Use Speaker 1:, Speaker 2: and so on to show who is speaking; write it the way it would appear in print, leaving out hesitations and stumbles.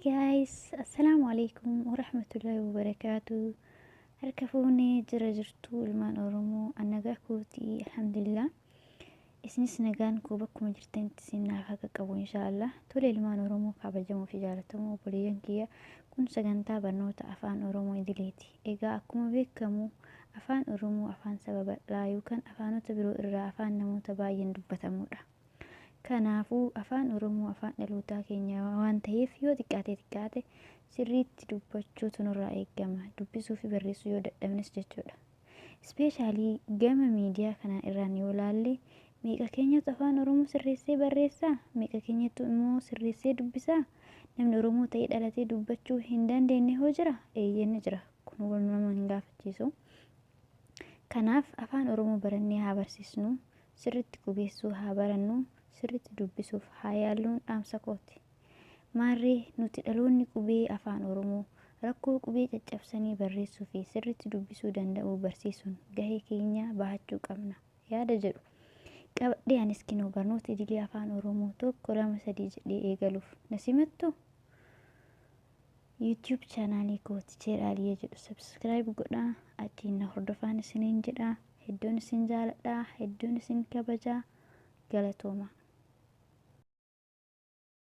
Speaker 1: Guys, Assalamu alaikum warahmatullahi wabarakatuh. Harka fuunee jira jirtu ilmaan Oromoo, an nagaa kootii, alhamdulillah. Isinis nagaan koo bakkuma jirtanitti isin naaf haqa qabu, inshaallah. Tole ilmaan Oromoo kabajamoo fi jaallatamoo, obboleeyyan kiyya, kun sagantaa barnoota afaan Oromoo idileeti. Egaa akkuma beekamu afaan Oromoo afaan saba bal'aa yookaan afaanota biroo irraa afaan namoota baay'een dubbatamudha. Kanaafuu afaan Oromoo afaan dhalootaa keenya waan ta'eef yoo xiqqaate xiqqaate sirriitti dubbachuutu nurraa eegama. Dubbisuu fi barreessuu yoo dadhabnes jechuudha. Especially gama miidiyaa kana irraan yoo laalle, meeqa keenyatu afaan Oromoo sirreessee barreessaa? Meeqa keenyatu immoo sirreessee dubbisaa? Namni Oromoo ta'ee dhalatee dubbachuu hin dandeenye hoo jira? Eeyyee, ni jira. Kun wal nama hin gaafachiisu. Kanaaf afaan Oromoo barannee haa barsiisnu. Sirriitti qubeessuu haa barannu. Sirriitti dubbisuuf haa yaalluun dhaamsa kooti. Maarree nuti dhaloonni qubee afaan Oromoo rakkoo qubee caccabsanii barreessuu fi sirriitti dubbisuu danda'uu barsiisuun gahee keenya bahachuu qabna yaada jedhu qabadhee anis kinoo barnoota idilee afaan Oromoo tokko, lama, sadii jedhee eegaluuf na simattu. YouTube channelii koo Teacher Aliyee jedhu subscribe godhaa, achiin na hordofaan isiniin jedha. Hedduun isin jaaladha, hedduun isin kabajaa, galatooma.